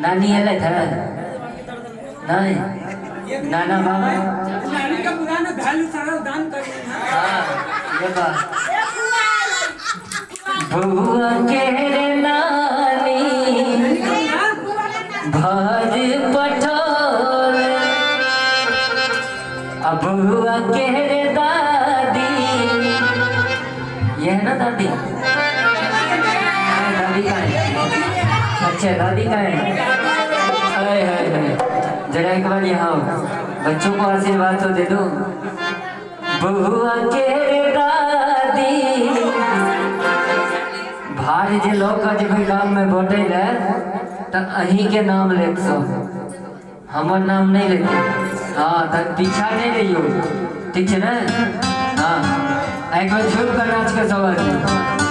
नानी एलथि है नहीं नाना बाबा नानी का पुराना घायल सारा दान कर। हाँ, ये बात। बुआ के रे नानी भर पठोल, आ बुआ के रे दादी, ये है ना दादी? दादी का है? अच्छा, दादी का है। हाय हाय हाय, जरा एक बार यहाँ आओ, बच्चों को आशीर्वाद तो दे दो। बुआ के रे दादी भार जे लऽ कऽ जेबै गाममे बँटै लए तऽ अहीँके नाम लेत सब, हमर नाम नहि लेतै। हँ, तऽ पीछा नहि रहियौ, ठीक छै ने? हँ, एक बेर झुकि कऽ नाच कऽ सब आदमी।